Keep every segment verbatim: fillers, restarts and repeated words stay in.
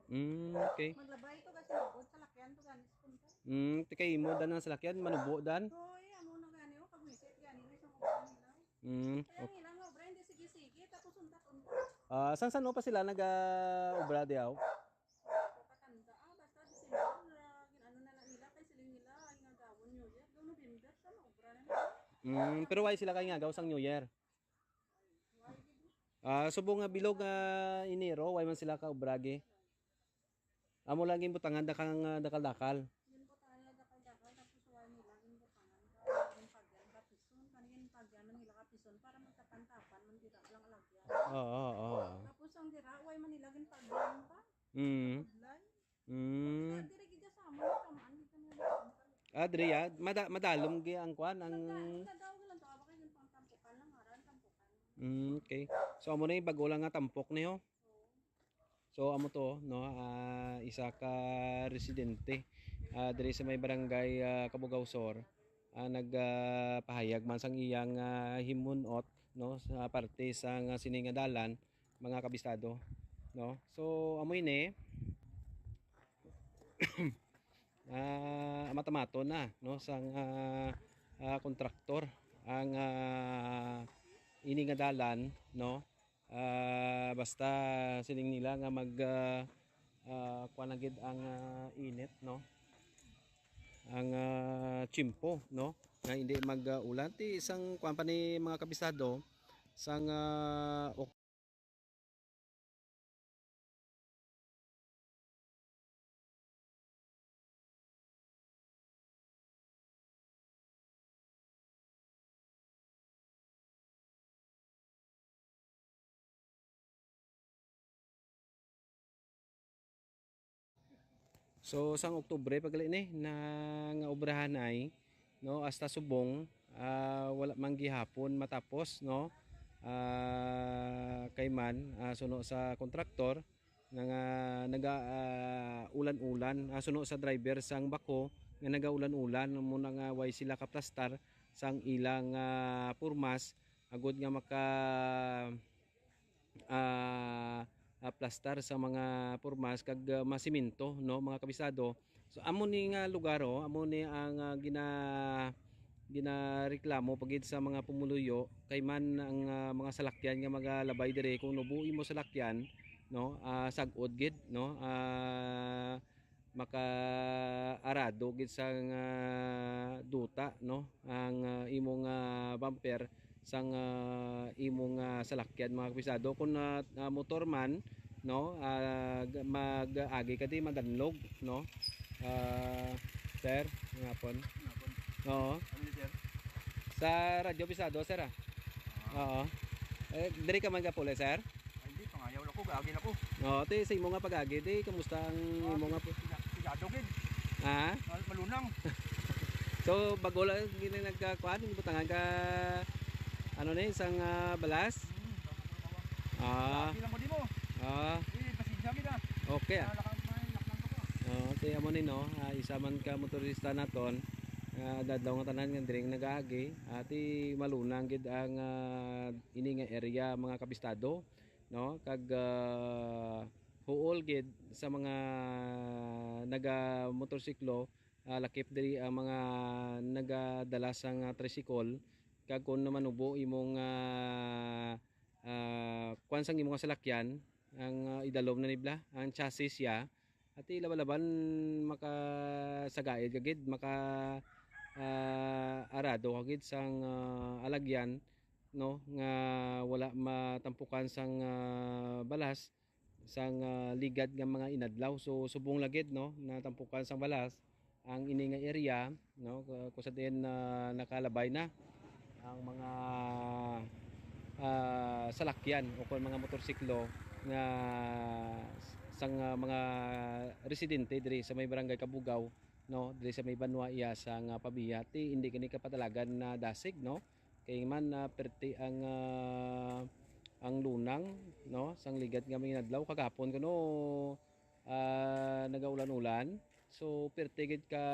Mm, okay. Maglabay to kasi mabot sa lakyan to gani sa punta. Mm, ti kay imo dan ang salakyan, manubo dan. Hoy, amo na gani, oh, pag-visit gani, may sa mga nila. Mm, Kaya okay. Nila nga obra, hindi sige-sige, tapos untat-untat. Ah, san-san pa sila nag-obra diaw? Patanda, ah, basta December, ah, gin-ano na lang nila, kay siling nila, ay nga gawon New Year, daw November, sa maobra na nila. Mm, pero why sila kay nga gaw sang New Year? Ah, subong nga bilog nga Enero, way man sila ka obragi. Amo lang ginbutangan dakang, ah, dakal-dakal. Ginbutangan nila dakal-dakal, tapos way nila ginbutangan ka, ginpagyan, kapison, kani ginpagyan man nila kapison para magtapan-tapan man dira lang alagyan. Oo, oo, oo. Tapos ang dira, way man nila ginpagyan pa. Mm. Budlay. Mm. Diri gid sa amo, tamaan gid kami. Ah, diri, ah. Mada-, madalom gi ang kwan, ang Nagdaog lang to, aba kay yung pangtampukan lang, aran, tampukan. Mm, okay. So, amo na yung bago lang nga tampok niyo. So, amo to, no, ah, isa ka residente, ah, diri sa may barangay, ah, Cabugao Sur, ah, nag, ah, pahayag man sang iyang, ah, himunot, no, sa parte sang, ah, sini nga dalan, mga kabistado, no. So, amo ini, ah, amat-amaton na, no, sang, ah, ah, kontraktor ang, ah, ini nga dalan, no. Ah, basta siling nila nga mag, ah, ah, kuwan na gid ang, ah, init, no, ang, ah, tiyempo, no, nga hindi mag, ah, ulan. Ti isang kuwan pa ni mga kabisado, sang, ah, So, sang Oktubre pa gali ni na nga obrahan ay, no, hasta subong, ah, wala man gihapon matapos, no. Ah, kay man, ah, suno sa kontraktor nga, nga naga, ah, ulan-ulan, ah, suno sa driver sang backhoe nga nagaulan-ulan, mo na nga way sila kaplastar sang ilang, ah, purmas agud nga maka ah, ah, plastar sa mga pormas kag, ah, masimento, no, mga kabisado. So, amo ni nga lugar, oh, amo ni ang, ah, gina-, ginareklamo pa gid sa mga pumuluyo kay man ang, ah, mga salakyan nga magalabay diri, kung nubuhi mo salakyan, no, ah, sag-od gid, no, ah, makaarado gid sang, ah, duta, no, ang, ah, imong, ah, bumper sang, ah, imong, ah, salakyan, mga kabisado. Kung, ah, ah, motor man, no, ah, g-, mag-agi ka di madanlog, no. Ah, sir, ngapon. Ngapon. Oo. Ano ni, sir? Sa Radyo Bisado, sir, ah. Ah. Oo. Eh, diri ka man gapuli, sir? Ay, di, pangayaw lang ko, gaagi lang ko. Oo, ti, sa imo nga pag-agi, di, kamusta ang Ah, imo nga pu- siga-, sigado gid. Ha? Mal-, malunang. So, bago lang gini nagkakuan, butangan ka, ano ni, isang, ah, balas? Hmm, bago ko nakawa. Ah. Gaagi lang ko di mo. Ah. Eh, pasensya gid, ah. Okay, ah. Nalakang, may lakang ko, ah. Oo, ti, amo ni, no? Ah, isa man ka motorista naton, ah, dadlaw nga tanan nga diri nag-agi, ah, ti, malunang gid ang, ah, ini nga area, mga kabistado, no? Kag, ah, huol gid sa mga naga-motorsiklo, ah, lakip diri ang mga nagadala sang, ah, tricycle, kag kung manubo imong, ah, ah, kuwan sang imong salakyan, ang, ah, idalom na nibla, ang chassis ya, ati laba-laban makasagaid ka gid, maka, ah, arado ka gid sang, ah, alagyan, no, nga wala matampukan sang, ah, balas, sang, ah, ligad nga mga inadlaw. So, subong lagid, no, natampukan sang balas ang ini nga area, no, ku-, kung sa diin, ah, nakalabay na ang mga, ah, salakyan o kung mga motorsiklo nga s-, sang, ah, mga residente diri sa may barangay Kabugaw, no, diri sa may banwa iya sang, ah, Pavia. Ti, hindi kini kapatalagan na dasig, no? Kay man, ah, perti ang, ah, ang lunang, no, sang ligad nga mga inadlaw. Kagahapon kuno, ah, nagaulan-ulan. So, perti gid ka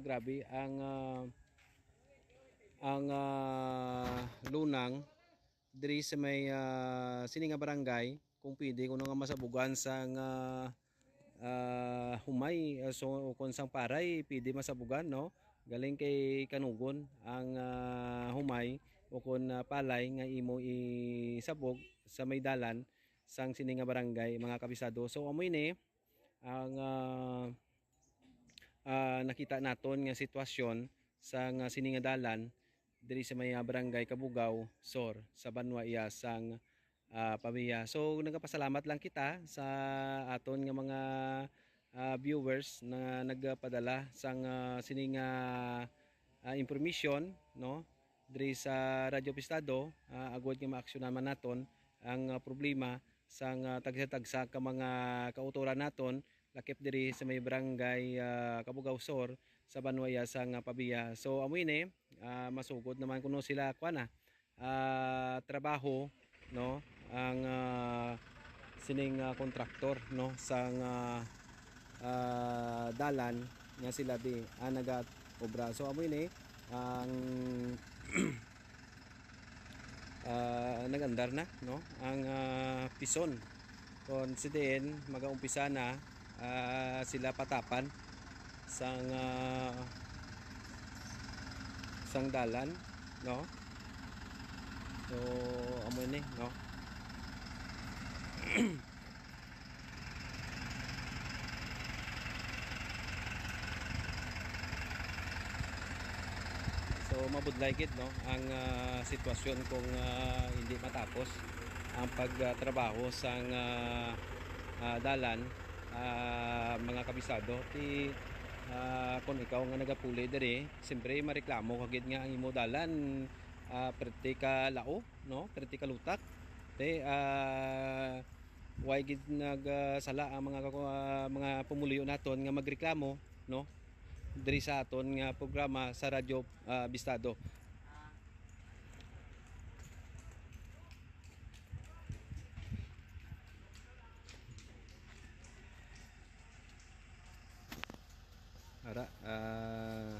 grabe ang, ah, ang, ah, lunang diri sa may, ah, sini nga barangay. Kung pwede, kuno nga masabugan sang, ah, ah, humay, ah, so, kung sang paray, pwede masabugan, no? Galing kay kanugon ang, ah, humay o kung, ah, palay nga imo isabog sa may dalan sang sini nga barangay, mga kabisado. So, amo ini ang, ah, ah, nakita naton nga sitwasyon sang, ah, sini nga dalan diri sa may, ah, barangay Kabugaw Sur sa banwa iya sang, ah, Pavia. So, nagapasalamat lang kita sa aton nga mga, ah, viewers na nagpadala sang, ah, sini nga, ah, information, no, diri sa Radyo Pistado, ah, agod nga maaksyonan man naton ang, ah, problema sang, ah, tagsa-tagsa ka mga kautoran naton, lakip diri sa may barangay, ah, Kabugaw Sur sa banwa iya sang, ah, Pavia. So, amo ini, ah, masugod naman kuno sila, kuan na, ah, trabaho, no, ang, ah, sining, ah, kontraktor, no, sang, ah, ah, dalan nga sila di, ah, nagaobra. So, amo ini ang, ah, nag-andar na, no, ang, ah, pison. Kon si diin, magaumpisa na, ah, sila patapan sang, ah, sang dalan, no? So, amo ini, no? So, mabudlay gid, no, ang, ah, sitwasyon kung, ah, hindi matapos ang pagtrabaho sang, ah, ah, dalan, ah, mga kabisado. Ti, ah, kung ikaw nga nagapuli diri, siyempre mareklamo ka gid nga ang imo dalan, ah, perti ka lao, no? Perti ka lutak. Ti, ah, way gid nag, ah, sala ang mga kaku-, ah, mga pumuluyo naton nga magreklamo, no? Diri sa aton nga programa sa Radyo, ah, Bistado. Ara, ah,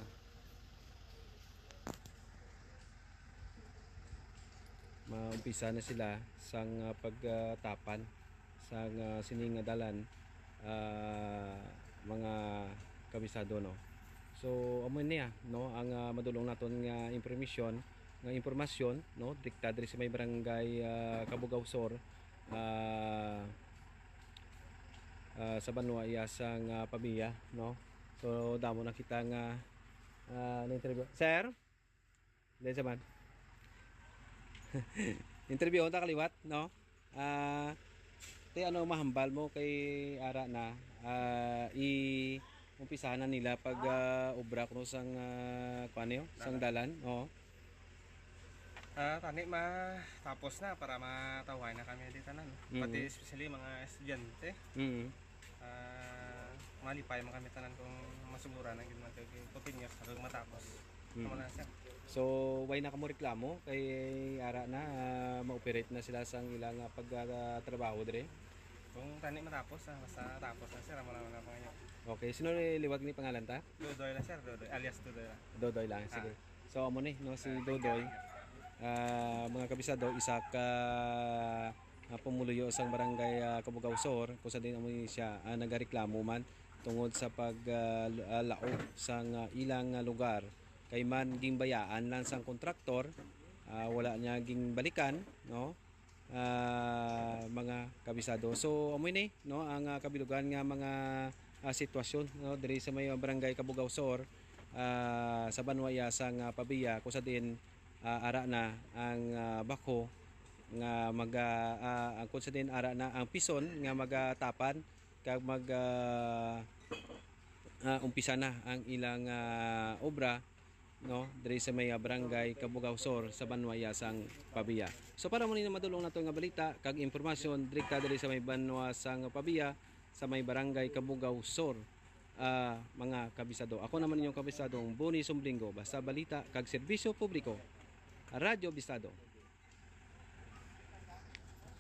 maumpisa na sila sang, ah, pagtapan sang, ah, sini nga dalan, ah, mga kabisado, no. So, amo niya, no, ang, ah, madulong naton nga impormasyon, nga impormasyon, no, direkta diri sa may barangay, ah, Kabugaw Sur, ah, ah, sa banwa iya sang, ah, Pavia, no. So, damo na kita nga, ah, na-interview. Sir? Dahil sa man. Interview ta kaliwat, no? Ah, ti, ano mahambal mo kay ara na, ah, i umpisahan na nila pag, ah, obra kuno sang, ah, kuan niyo, sang dalan? Oo. Ah, tani matapos na para matawhay na kami di tanan. Mm. Pati especially mga estudyante. Mm. Ah, malipay man kami tanan kung masuguran ang gid man kay continuous na kag matapos. Mm. Tama na, sir. So, way na kamo reklamo kay ara na, ah, ma-operate na sila sang ilang, ah, pag, ah, trabaho dire? Kung tani matapos, ah, basta tapos na, sir, amo lang ang pangayo. Okay, sino ni liwat ni pangalan ta? Dodoy lang, sir, Dodoy, alias Dodoy lang. Dodoy lang, sige. Ah. So, amo ni, no, si Dodoy. Ah, mga kabisado, isa ka, ah, pumuluyo sang barangay, ah, Kabugaw Sur, kung sa din amo ni siya, ah, nagareklamo man tungod sa pag, ah, l-, ah, laog sang, ah, ilang, ah, lugar. Kay man gingbayaan lang sang kontraktor, ah, wala niya gingbalikan, no? Ah, mga kabisado. So, amo ni, no, ang, ah, kabilugan nga mga, ah, sitwasyon, no, diri sa may barangay Kabugaw Sur, ah, sa banwa iya sang, ah, Pavia, kung sa diin, ah, ara na ang, ah, backhoe nga maga-, ah, ang, kung sa diin ara na ang pison nga magatapan kag mag, ah, ah, umpisa na ang ilang, ah, obra, no, diri sa may, ah, barangay Kabugaw Sur sa banwa iya sang Pavia. So, para mo ni madulong nato nga balita kag impormasyon direkta diri sa may banwa sang Pavia, sa may barangay Kabugaw Sur, ah, mga kabisado. Ako naman inyong kabisado, ang Boni Sumblingo, basta balita kag serbisyo publiko, Radyo Bistado.